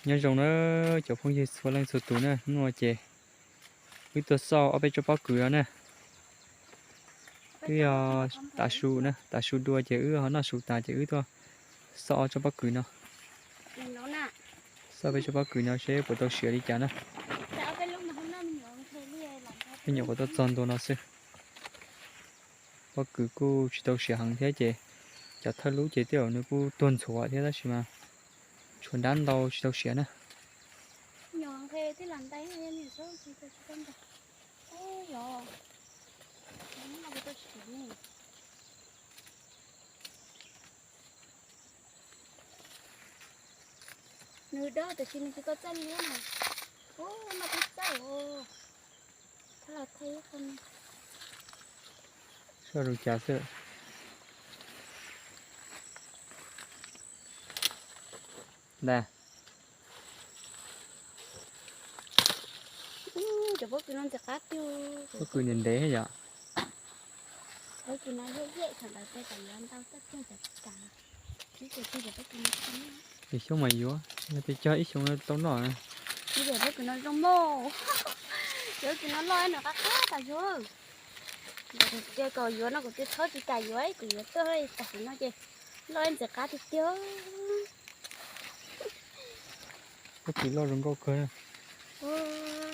Nyob zoo na cov phooj ywg txhua leej txhua tus na, hnub no ces wb tuaj xauj ob peb tsob pob kws no na. Wb yog tav su na, tav su dua ces wb ho noj su tas ces wb tuaj xauj ob tsob pob kws no. Xauj peb tsob pob kws no seb puas tau siav li cas na. Me nyuam qhuav tuaj txog ntua no xwb. Pob kws kuj tsis tau siav heev thiab ces cov thawj lub ces tej zaum nws kuj tuag ntxhuav thiab tab sis mas tshuav dab ntau tsis tau siav na. Nws dob tiam sis nws tsis tau txaij liab na. Ub, noj twb txaij os. Thab los thaij ib qho. Soj zoo cas xwb. Ntag. Ub, cov pob kws no ntxim qab tiag. Pob kws ntev ntev thiab yom. Pob kws no yaj yaj thaum ntawd tej tam yuav ntau toj cog cov kam. Ib co cog cov pob kws no. Xyoob mas yuav, yog tias cog ib xyoo tau noj. Ib co pob kws no zoo mog. Cov pob kws no loj nws qab qab tas zog. Ntawm kuv tias kom yuav no kuv tias txhob tsis kam yuav, kuv yuav tuaj tas no ces loj ntxim qab tiag tiag. Pob kws loj zoo nkauj kawg.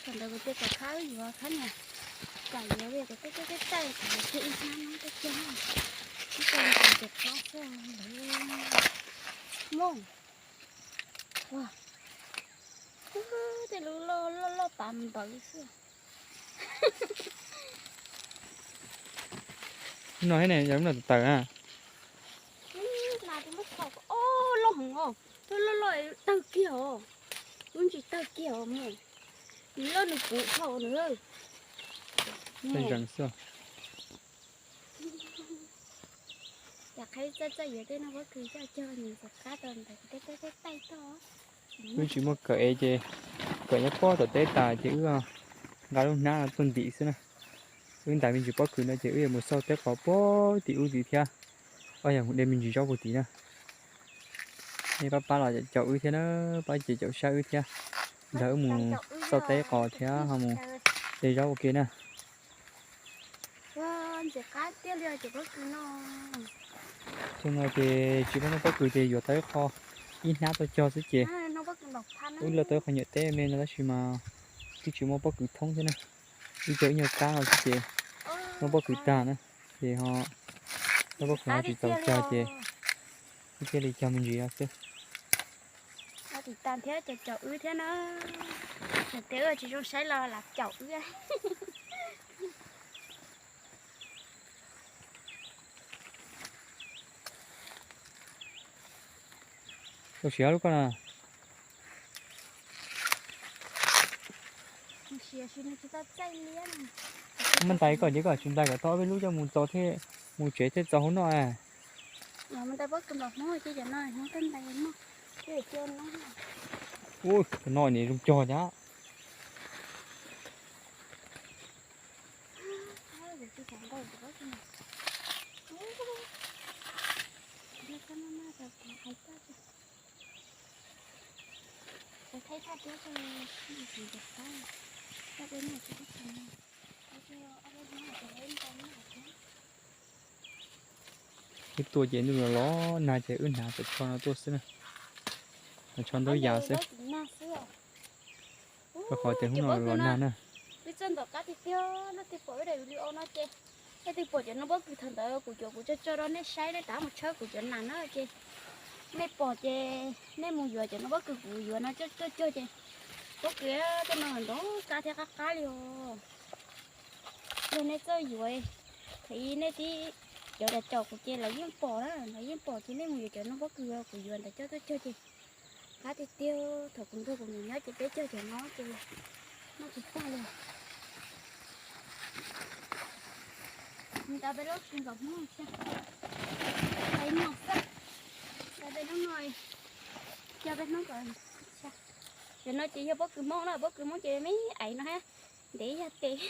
Thaum ntawd kuv tias kom khab yuav khab niam, kam yuav li kuv tej tej tej taij kuv yuav kiag ib hnab no tej cog, ib co ntxim qab xwb. Mog, tej lub loj loj loj tas npaws xwb. Lub no thiab ne, yog lub no tawm tawm na. Loj heev os, loj loj tawg kiag os, lub ntsis tawg kiag os mog. Nws loj nws puv dhau nws. Zeeg xwb. Cas qhib txaij txaij yuav tej no pob kws coj cog nws ntxim qab tau ntawd tej tej taij toj. Wb tsis muaj kawm es ces kawm nyob pob tom teb tas ces wb nqa lub hnab no tuaj ntim xwb na. Wb ntais me ntsis pob kws no ces wb yuav mus xauj teb qos puag tim ub tid thiab. Ob yog mus de me ntsis zaub puag tid na. Nej pab pab los caum wb thiab na, pab ces caum sab wb thiab. Nrog wb mus xauj teb qos thiab ho mus de zaub ua ke na. Xyoo no ces tsis muaj noj pob kws ces yuav tau ib qho ib hnab tuaj cog xwb ces wb loj tau ib qho nyuam teb me no tab sis mas twb tsis muaj pob kws thoob thiab na. Wb cog ib nyuag kab no xwb ces muaj pob kws tag na, ces ho muaj pob kws ho tsis txaus cog ces wb thiaj li cog me ntsis no xwb. Tiv tas thiab caum wb thiab na. Nws tias wb tsis zoo saib los lam caum wb. Tau siav lub koj na. Muab ntais koj ces koj tsis ntais kom tau ob peb lub coj mus txo thiab, mus tsev thiab txo hauv noj. Ua, cov no nim zoo cog thiab. Wb tuaj ces ntuj los los nag ces wb hnav cov tsho no tuaj xwb na. Cov tsho ntaub yas xwb. Rau qhov tias hnub no los nag na. Wb txawj ntaus qab tiag tiag, leej twg pom wb daim video no ces, leej twg pom cov no pob kws thaum ntawd kuv cov kuv tso tso rau nej saib, nej rov mus tshawb kuv cov nas na ces, nej pom ces nej mus yuav cov no pob kws kuv yuav no coj cog ces, pob kws tej no ntau qab thiab qab qab li os. Yog nej txawj yuav, thaum ub nej tib cov caum kuv ces lawv yeej pom na, lawv yeej pom ces nej mus yuav cov no pob kws kuv yuav ntawd coj tuaj cog ces qab tiag tiag. Thaum kuv nrog kuv niam nyob ces peb cog cov no ces noj tsis tag li. Nws tau peb lub kws nkaus Hmoob xwb, tau ib nag xwb, tau peb lub no, cog peb hnub kom. Cov no ces yog pob kws Hmoob na, pob kws Hmoob ces me aiv no thiab, ntev yog tes.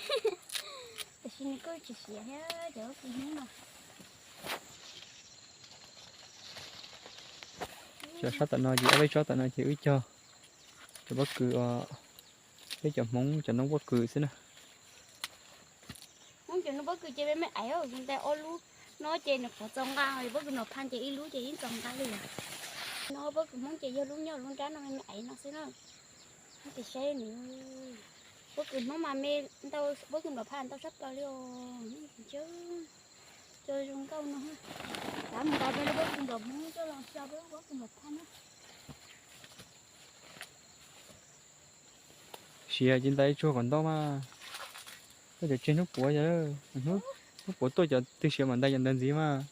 Tiam sis nws kuj tsis siav thiab cov pob kws Hmoob no. Cov sab tom no ces ob peb tsob tom no ces wb cog Pob kws, peb cov Hmoob cov noob pob kws xwb na. Hmoob cov noob pob kws ces me me aiv, ntais ob lub no ces nws qhuav txaus nqa, pob kws npam phaj ces ib lub ces yeej txaus nqa li lawm. No pob kws Hmoob ces yog lub nyob lub nrab no me me aiv no xwb na. Ces saib nws, pob kws Hmoob mas me ntau, pob kws npam phaj ntau sab plaws li os. Cov zoo nkauj no, kav mus nqa rau lub pob kws npam Hmoob coj los xyaw rau lub pob kws npam phaj na. Siav ces ntais tsuag kom ntau mas. Koj cov tseg hnub puav, hnub puav tuaj cov twg siav mam ntais cov ntawd ntxiv mas.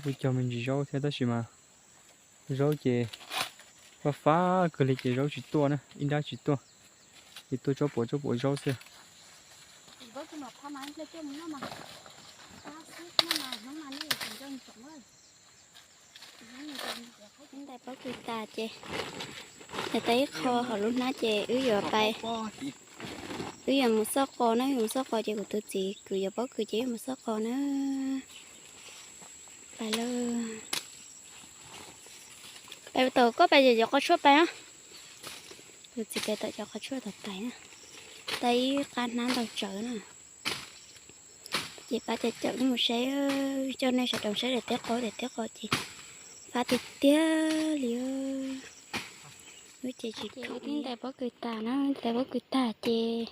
Kuj cog me ntsis zaub thiab tab sis mas zaub ces fab fab kawg li ces zaub tsis tuaj na, ib nrab tsis tuaj, ces tuaj tsob puav tsob puav zaub xwb. Ntais pob kws tas ces, ntais tau ib qho hauv lub hnab ces wb yuav pais, wb yuav mus xauj qos na, wb mus xauj qos ces kuv tus txiv kwv yuav pob kws ces wb mus xauj qos na. Pais lawm. Pais tau, koj pais cov qos tshuaj pais na. Tus txiv pais tau cov qos tshuaj tau pais na. Tau ib qab hnab ntau tsawv na. Ces pab cov cawm nej mus saib, coj nej sawv daws saib daim teb qos, daim teb qos ces fab tiag tiag li. Wb ces tsis, wb twb ntais pob kws tas na, ntais pob kws tas ces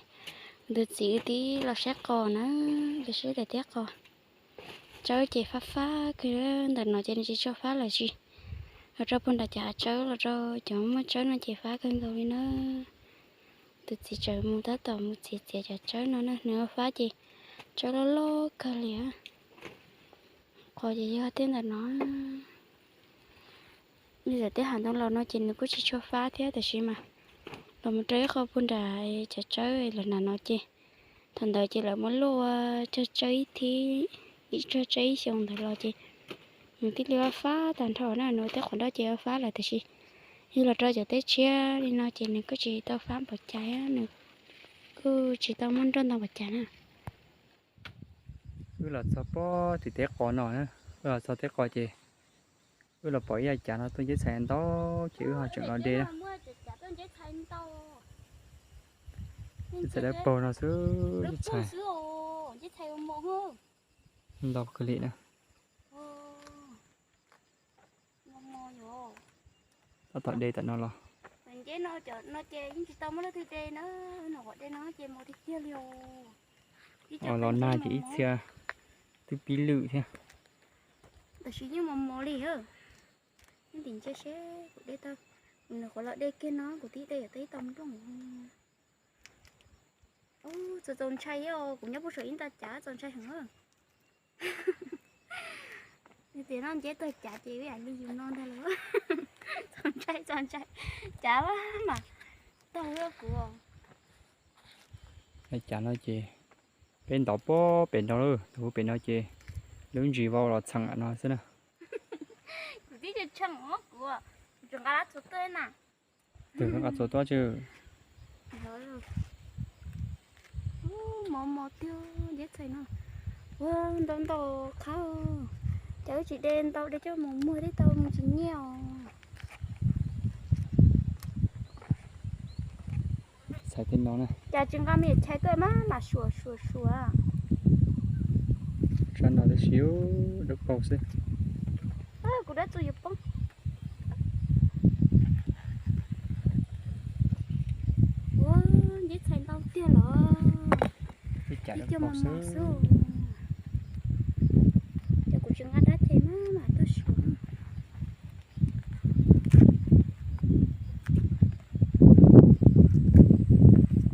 tus txiv wb twb los saib qos na, los saib daim teb qos. Tsawb ces fab fab kawg, ntawm no ces nws tsis tshua fab lawm, tsis los rau puag nram cov hav tsawb los rau cov muaj tsawb no ces fab kawg nkaus li na. Tus txiv tseem mus tab tom mus txiav txiav cov tsawb no na, nws fab ces tsawb loj loj kawg li. Qos ces yog tej ntawm no. Yog tej hav ntoo laus no ces nws kuj tsis tshua fab thiab tab sis mas los mus rau ib qho puag nram cov tsawb los nram no ces thaum ntawd ces lawv muab luaj cog tsawb ib thib, ib tsawg tsawb ib xyoos ntawd los ces nws thiaj li fab tag nrho na, nws tej qos nroj ces fab lawm tab sis yog los rau cov teb tshiab li no ces nws kuj tsis tau fab npaum cas, nws kuj tsis tau muaj nroj ntau npaum cas na. Wb los txog pob tim teb qos no na, wb los txog teb qos ces wb los pom ib yav cav no tuaj nceb txhais ntau ces wb ho tseem los de na. Txhais dawb paug no xwb, nceb txhais ntau kawg li na. Tab tom de tam no los. Nceb no ces yeej tsis tau muaj leej twg de na, no qhov de no ces mos tiag tiag li os. Los nag ces ib txhia twb pib lwm thiab. Tam sim yeej mos mos li. Neb tim ntsia seb kuv de tau, kuv nws qhuav los de kiag no kuv twb de yuav tau ib tau nplooj. Ub, txaus ntshai os, kuv nyob puag saum ib nta cav txaus ntshai heev. Nws tias noj nceb tag cav ces ib yam li yus no ntag lauj. Txaus ntshai, txaus ntshai, cav mas taug kuv. Cav no ces peb ntov pob pem no lawm, tus pem no ces lub ntsis vau los txheem no xwb na. Kuv twb tsis tshee os, kuv tseem nqa lab txuas tuaj na. Tus nqa txuas tuaj tsis. Mos mos tiag nceb txhais no. Ua ntau ntau qhab, cas wb tsis de ntau de coj mus muag thiab tau me ntsis nyiaj os. Txhais tej no na. Cas tsis nqa me nyuam chais tuaj mas mam suam suam suam. Tsa no tab sis dawb paug xwb. Kuv dab txuas yuav poob. Ua nceb txhais ntau tiag los. Ib co mos mos xwb. Ces kuv tsis nqa dab ces mas mam tuaj suav.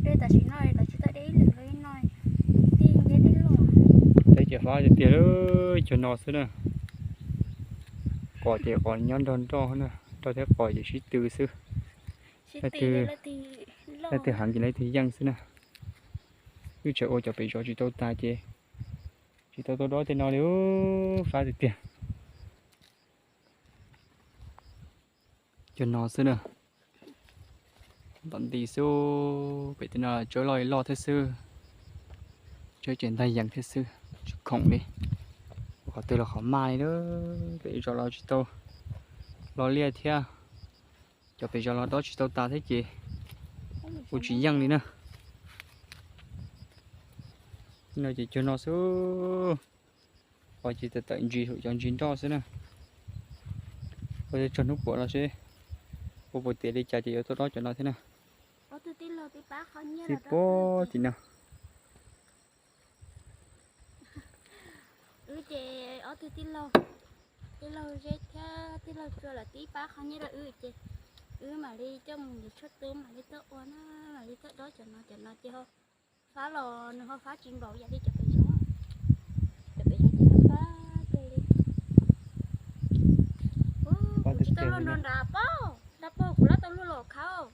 De tam sim no lawv tsis tau de ib lwm li no, tij nceb tij loj. Teb ces fab tiag tiag lawm, cov no xwb na. Qos ces qos nyob nrog nroj na, nroj thiab qos ces sib tw xwb. Leej twg heev ces leej twg yeej xwb na. Wb tseem ua cov pem zov tsis tau tas ces tsis tau tau dob tej no li, fab tiag tiag. Cov no xwb na. Ntom nti xwb, pem tej no tsawb loj li loj thiab xwb. Ces ntag yees thiab xwb, tsis khoom li. Qhov twg los qhov maj li na, pem zos los tsis tau lo liaj thiab, cov pem zos los dob tsis tau tas thiab ces ua tsis yeej li na. No ces cuag no xwb, qhov ces tawm tawm ntsis hauv cov ntsis nroj xwb na. Ua tsaug hnub puas no seb ua puas tiav li cas ces yuav tuaj dob cov no thiab na. Tib pob tim no. Wb ces ob tug tij laug, tij laug Zeb thiab tij laug Tsua lawv tib pab qhov nyiaj rau wb ces wb mam li coj mus ntim tshuaj tub mam li tuaj ua na, mam li tuaj dob cov no, cov no ces ho fab los nws ho fab tsis npaum yam li cov pem zoov, cov pem zoov ces ho fab kawg li. Kuv tsis tau luag nrog nrad paub, nrad paug kuv lab tau luag los khawb.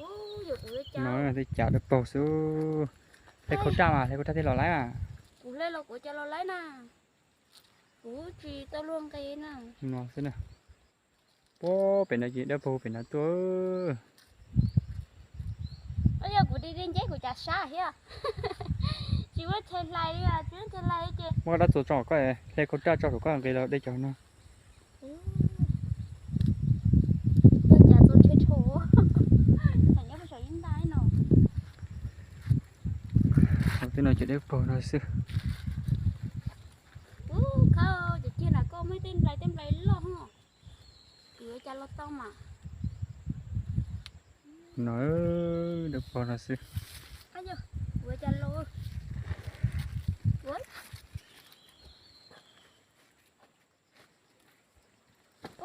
Ub, yuav kuv yuav cas. Tej cav dawb paug xwb. Hle khau raj mas, hle khau raj thiaj los laib mas. Kuv hle los kuv cas los laib na. Kuv tsis tau luag nqis na. No xwb na. Puag pem no ces dawb paug pem no tuaj. Yog kuv de dej nceb kuv cas sab thiab. Tsis muaj chaw hlais li, tsis muaj chaw hlais li ces. Muab dab txuas tso koj, hle khau raj tso saum koj nqis los de cov no. Tuaj cas txaus ntshai dhau. Nyob puag saum ib nta no. Tej no ces dawb paug no xwb. Ub, khawb ces kiag na, koj muaj tej nplai tej nplai loj hos. Kuv yuav cas los tau mas. No, dawb paug no xwb. Kuv yuav cas los.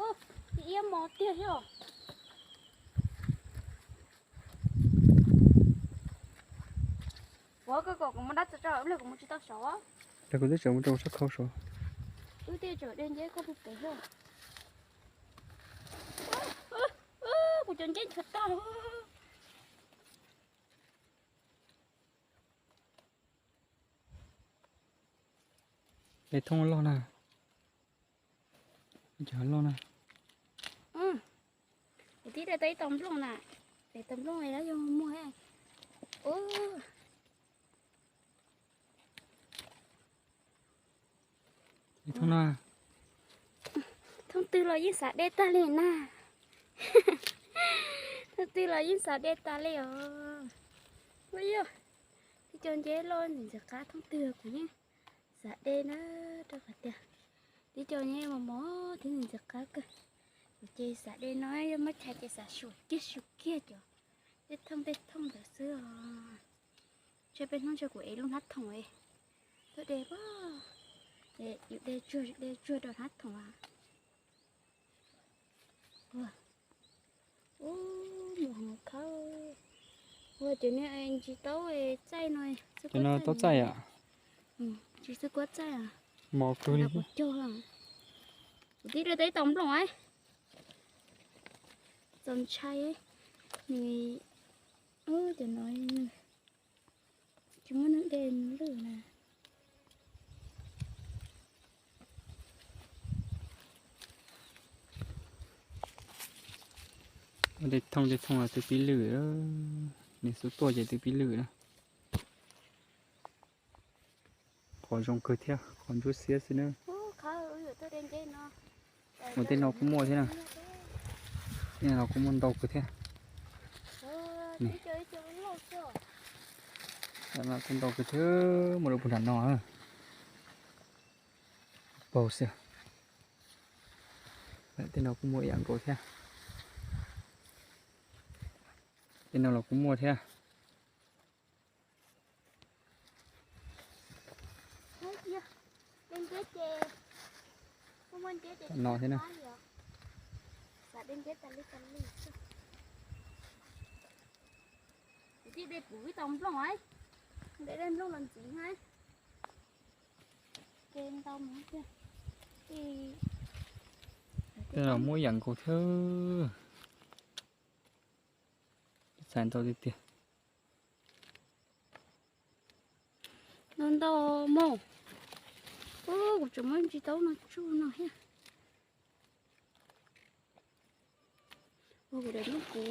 Ub, iab mos tiag thiab. Ua koj kom kuv muab dab tsi rau wb los kuv mus tsis tau saud. Los kuv twb tseem mus rau sab khau saud. Wb thiaj tsam de nceb koj puag pem thiab. Kuv cov nceb nchuav tag. Es thooj loj na. Cov loj na. Kuv twb de tau ib tog nplooj na. Es tog nplooj es lawv yog muag. Ub. Thooj no. Thooj twg los yeej xav de tag li na. Thooj twg los yeej xav de tas li os. Ua yog, tib co nceb loj ntxim ntxim qab thooj twg kuv yeej xav de na, rau qhov tias tib co nceb mos mos thiab ntxim ntxim qab kawg. Kuv ces xav de no, yog muab chais ces xav xyuas kiag xyuas kiag cov tej thooj tej thooj ntawd xwb os. Ntshe peb hnub ntshe kuv ev lub hnab thoom es tuaj de pab, yus de tsuag de tsuag rau hnab thoom a. Ua, ub, mus hauv khawb. Ua cov niag ntsis taub txaij no. Cov no taub txaij a? Ntsis xwb kuab txaij a. Mos kawg li. Kuv cog, kuv twb de tau ib tog nplooj. Txaus ntshai, nws, ub, cov no tsis muaj neeg de lwj na. Tej thooj tej thooj twb pib lwj, niag xub tuaj ces twb pib lwj na. Qhov zoo kawg thiab, qhov ntsuab xiab xwb na. Ua tej no kuj muaj thiab na. Tej no kuj muaj ntau kawg thiab. Kuj ntau kawg thiab, muaj rau puag nram no. Paug xwb. Tej no kuj muaj ib yam nkaus thiab. Tej no los kuj muaj thiab. No thiab na. Kuv thiaj de puv ib tog nplooj, de nplooj los ntxiv na. Tej no muaj ib yam nkaus thiab. Txhais ntau tiag tiag. Ntau ntau mog. Ub, kuv tseem muab ntsis taub no tsuj no thiab. Ua kuv daim nplooj kuv,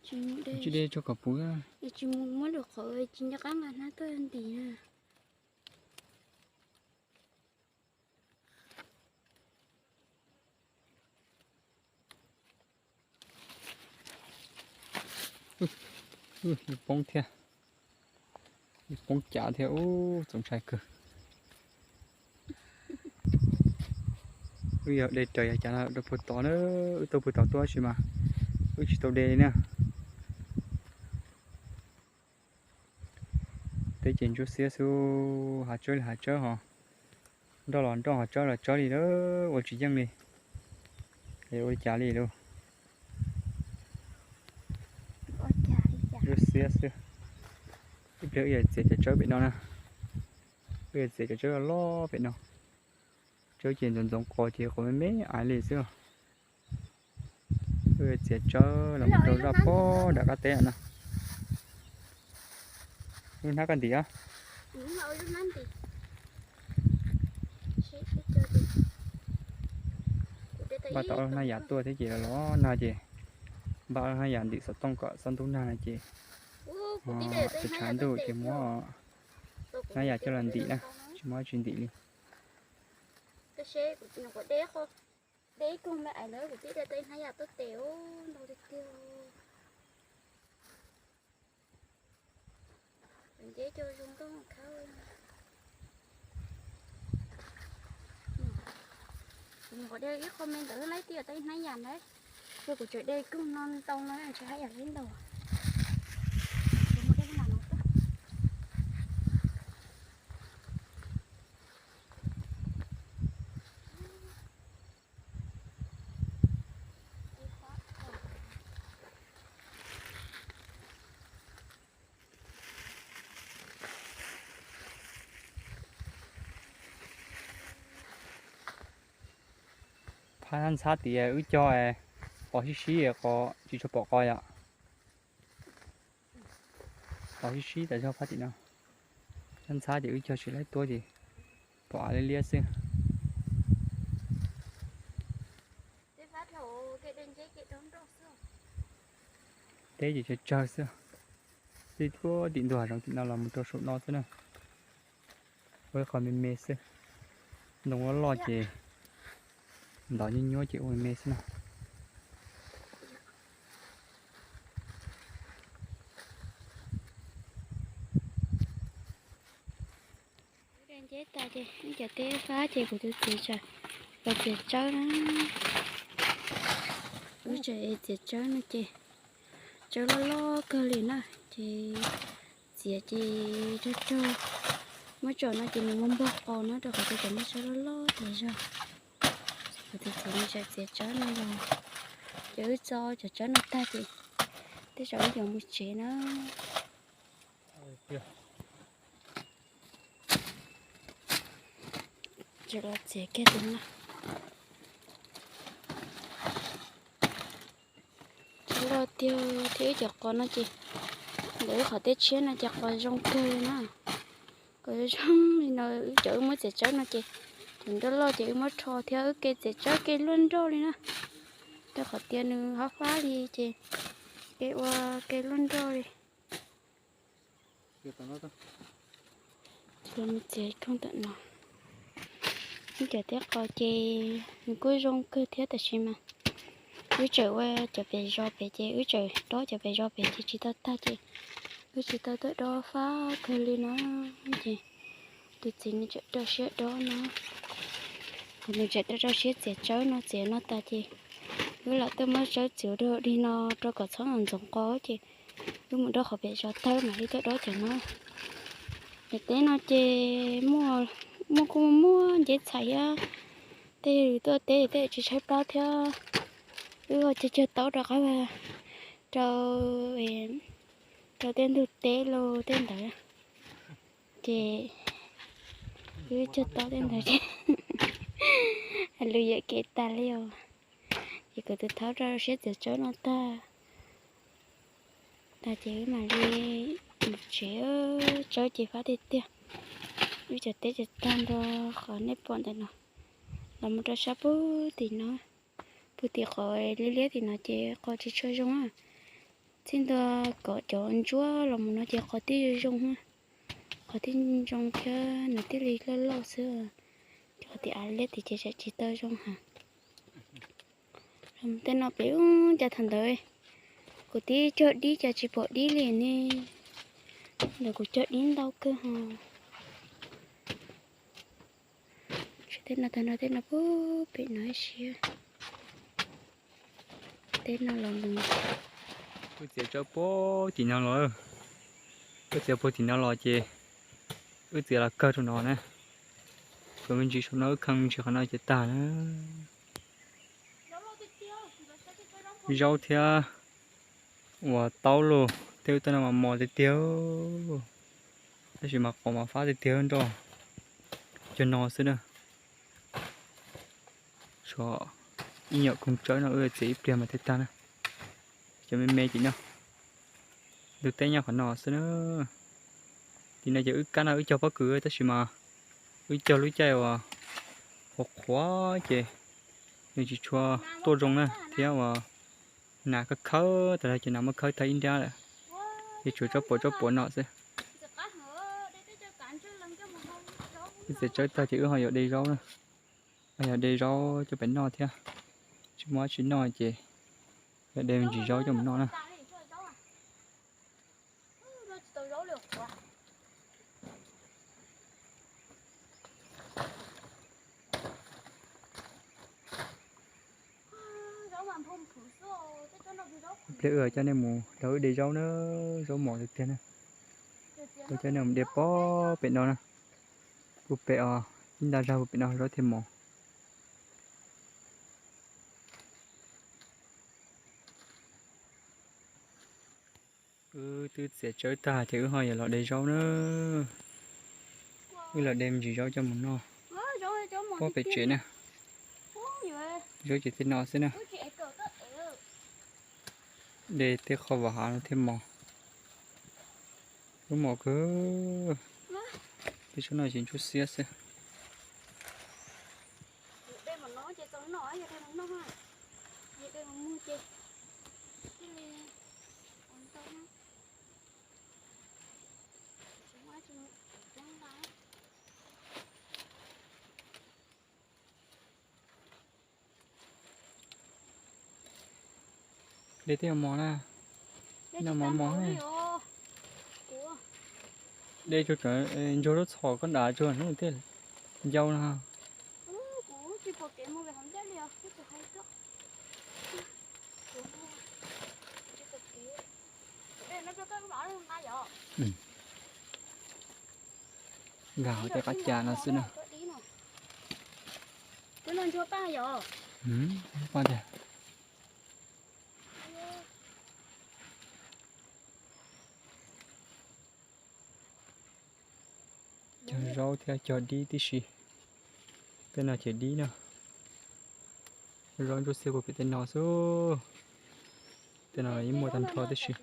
Tsis de tso kom puv. Tsis mus muab lwm qhov tsis nco qab nqa hnab tuaj ntim na. Poob thiab, poob cav thiab, ub, txaus ntshai kawg. Wb yog de raws yog cas no rau puag tod na, wb tuaj puag tod tuaj tab sis mas wb tsis tau de li na. Teb ces ntsuab xiab xwb, hav tsawb li hav tsawb ho, nroj los nroj, hav tsawb los tsawb li, ua tsis yeej li, es ua li cas li lauj. Ntsuab xiab xwb. Ib pliag wb yuav txiav cov tsawb pem no na, wb yuav txiav cov tsawb loj pem no. Tsawb ces ntxoov ntxoov qos ces qos me me aiv li xwb. Wb yuav txiav tsawb los mus rau zaj pob nram qab teb no. Lub hnab koj ntim. Npaj tau lub hnab yam tuaj thiab ces los los nag ces npaj lub hnab yam ntim xov tooj kom xob ntub nag no ces, tshav ntuj ces muab hnab yam coj los ntim na, tsis muab tsis ntim li. De ib koog me ais ntawd kuv twb de tau ib hnab yam tuaj tes ntau tiag tiag. Nceb coj zoo nkauj khawb. Nyuam qhuav de ib qho me ntawd laib tiag tau ib hnab yam ntawd. Yog kuv tseem de koog no ntau no ntshe haj yam li ntau. Phab ntxhab tim wb cog qos sib sib, qos tsis tshua pom qos yom. Qos sib sib tas zog phab tim no. Phab ntxhab ces wb cog tsis laib tuab ces pom av liab liab xwb. Teb ces tsawg tsawg xwb. Tib tuab tim ntug hav zoov tim no los mus rau saum no xwb na. Ua ib qho me me xwb. Ntoo loj loj ces ntov nyuab nyuab ces ua me me xwb na. Nceb tas ces ib cov teb fab ces kuv tus txiv tseem los txiav tsawb na. Wb tseem txiav tsawb no ces tsawb loj loj kawg li na, ces txiav ces rog rog, muab tsom no ces nws muaj npog qos no rau qhov tias cov no tsawb loj loj tas zog. Kuv tus txiv tseem txiav tsawb no los, ces wb txo cov tsawb no tag ces tej zaum wb yuav mus tsev na. Tseem los txiav kiag tus no. Tsawb loj tiag thiab, wb cov qos no ces ntawm wb qhov teb tshiab no ces qos zoo kawg li na. Qos zoo li no, wb cov wb muab txiav tsawb no ces cov nroj loj ces wb muab rho thiab, wb kev txiav tsawb kev luaj nroj li na. Rau qhov tias nws hab fab li ces kev ua kev luaj nroj li. Los mus txiav ib koog ntawm no. Wb cov teb qos ces nws kuj zoo kawg thiab tab sis mas wb tseem ua cov pem zos pem ces wb tseem dob cov pem zos pem ces tsis tau tag ces wb tsis tau tuaj dob fab kawg li no. Ces tus txiv nws tseem rau siab dob no, nws tseem rau rau siab txiav tsawb no, txiav no tas ces wb lam tuaj muab tsawb txiav rau dig no rau kom txhob ntxoov qos ces wb mus dob qhov pem zos tag mam li tuaj dob cov no. Cov teb no ces muaj, muaj kuj muaj nceb txhais thiab, tej yam tuaj teb tej tsis tshaib plab thiab. Wb ua cog cog taub rov qab rau, rau tej ntug teb los tej ntawd. Ces wb cog taub tej ntawd ces lus yuam kev tas li os. Ces kuv tus thaub rau siab txiav tsawb no tag, tag ces wb mam li mus tsev. Tsawb ces fab tiag tiag. Wb cov teb ces tag nrho qhov nej pom ntawm no los mus rau sab puag tim no, puag tim qhov liab liab tim no ces qos tsis tshua zoo. Txij ntua kom cov ntsuab los mus no ces qhov twb zoo, qhov twb zoo thiab nws thiaj li loj loj xwb. Cov qhov twb av liab tim ces tsam tsis tau zoo heev. Los tej no pem ub cas thaum ntawd kuv twb cog dib cas tsis pom dib li ne. Ntawd kuv cog dib ntau kawg ho. Tej no tag no tej no puag pem no ib siab. Tej no los mus. Wb txiav tsawb puag tim no los, wb txiav puag tim no los ces wb txiav los kawg rau no na. Kom me ntsis saum no wb kheej me ntsis qhov no ces tag na. Zaub thiab uas taub los tej wb tej no mas mos tiag tiag, tab sis mas qos mas fab tiag tiag nroj. Cov no xwb na. Suav ib nyuam koog tsawb no wb txiav ib pliag mas thiaj tag na. Cov me me ces nyob, ntuj teb nyob qhov no xwb na. Tim no ces wb kab no wb cog pob kws tab sis mas wb cog lub caij uas qhuav qhuav ces nws tsis tshua tuaj zoo na thiab uas nas khawb khawb tas los ces nas muab khawb tag ib nrab lawm. Ces tsuas tsob puam tsob puam no xwb. Wb txiav tsawb tag ces wb ho yuav de zaub na. Ho yuav de zaub coj pem noj thiab. Tsis muaj dab tsi noj ces yuav de me ntsis zaub coj mus noj na. Pliag wb coj nej mus nrog wb de zaub na, zaub mos tiag tiag na. Wb coj nej mus de pob pem no na. Puag pem os, ib nta zag puag pem no zaub thiaj mos. Wb twb txiav tsawb tag ces wb ho yuav los de zaub na. Wb los de me ntsis zaub coj mus noj pob pem tsev na. Zaub ces tej no xwb na. De tej qho vam hav no thiaj mos. Zaub mos kawg. Tej zaub no ces ntsuab xiab xwb. De tej mos na. No mos mos. De tsuag tsuag ntsuag lub txhom koj nrad tsuag hnub thiaj ncau no. Nkag hauv tej qab cas no xwb na. Paj tiag. Cog zaub thiab cog dib tib si. Tej no ces dib no. Zaub ntsuab xiab puag pem tej no xwb. Tej no yeej muaj tag nrho tib si.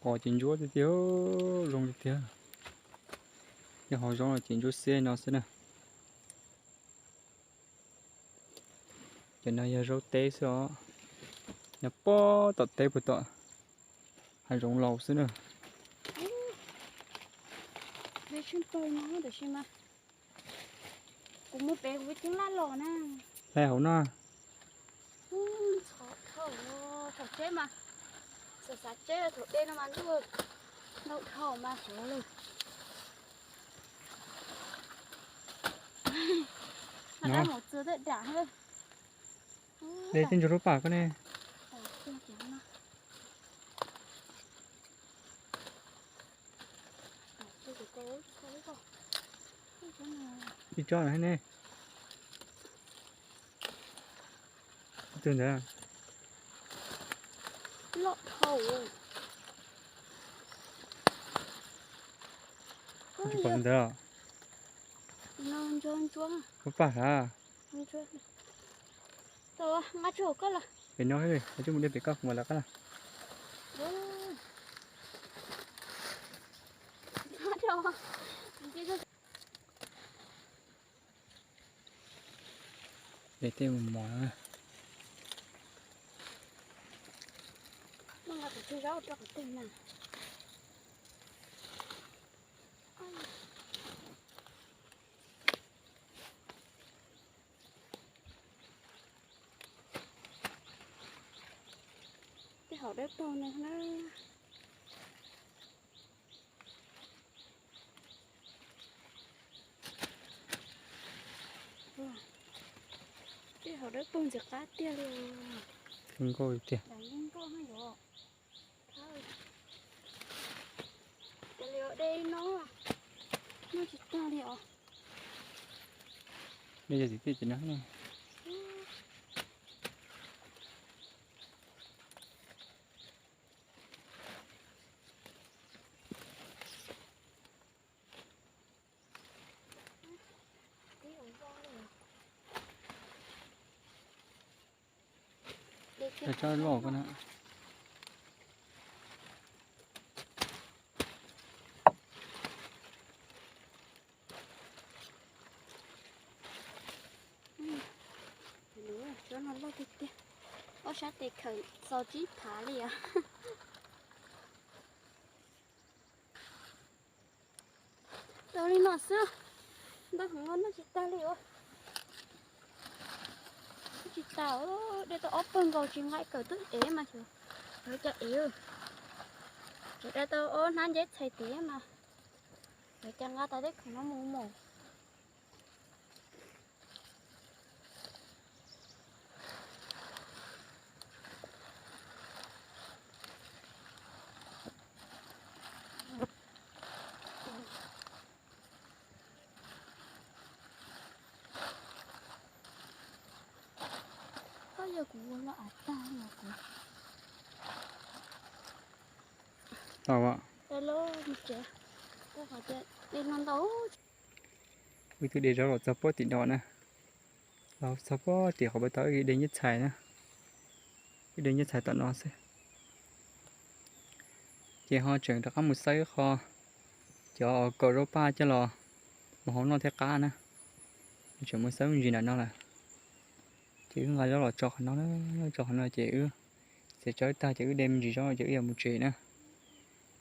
Qos ces ntsuab tiag tiag, zoo tiag tiag. Yog hauv zaub no ces ntsuab xiab no xwb na. Cov no yog zaub teb xwb os. Nyob puag tom teb puag tom hav zoov laus xwb na. Kuv mus pem kuv coob laj los na. Hlais hauv no. Ntxhov dhau, thaum tsheb mas xav xav tsheb, thaum dej no mas ntuj, ntau dhau mas xyov li. Mas dab mus txua tej dam. De tej ntsuag lub pam koj ne. Tsis tso ne. Tus ntawd. Loj dhau. Tsis pom tus ntawd. Lub pam sav. Pem no, coj mus de pem koj, kuv mam lawv qab los. De tej mos mos na. Tej hauv dawb paug no na. Tej hauv dawb paug ntxim qab tiag li. Nkauj tiag. Nkauj na yom. Cas li de no, noj tsis tag li os. De yog tim tej tim no. Tso loj ko na. Tsob no loj tiag tiag, ob sab tes khawm txaus tsib phav li os. Tau li no xwb, ntau heev no noj tsis tag li os. Noj tsis tag, de tau ob pawg nkaus tsis nqa kawm twb ev mas xyov lawv cas ev. Tseem de tau ob hnab nceb txhais tiv mas lawv cas nqa tau tej khoom no mus mus. Koj yog kuv ua los av tag los kuv. Tau. Ib tug de zaub los txog pob tim no na. Los txog pob tim qhov puag ta wb de nyiaj txhais na. Wb de nyiaj txhais tom no xwb. Ces ho tseem rov qab mus xawb qho cov kaum zaub paj coj los mus hau noj thiab qab na. Tseem mus xawb me ntsis nram no lawm. Ces wb nqa zaub los tso qhov no, tso qhov no ces wb txiav tsawb tag ces wb de me ntsis zaub ces wb yuav mus tsev na.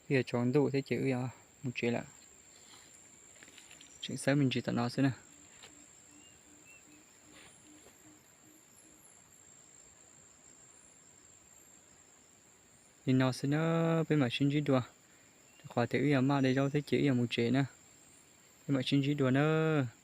Wb yuav tsaus ntuj thiab ces wb yuav mus tsev lawm. Tseem xawb me ntsis tom no xwb na. Li no xwb na, peb mam sib ntsib dua. Rau qhov tias wb yuav maj de zaub thiab ces wb yuav mus tsev na. Peb mam sib ntsib dua nawb.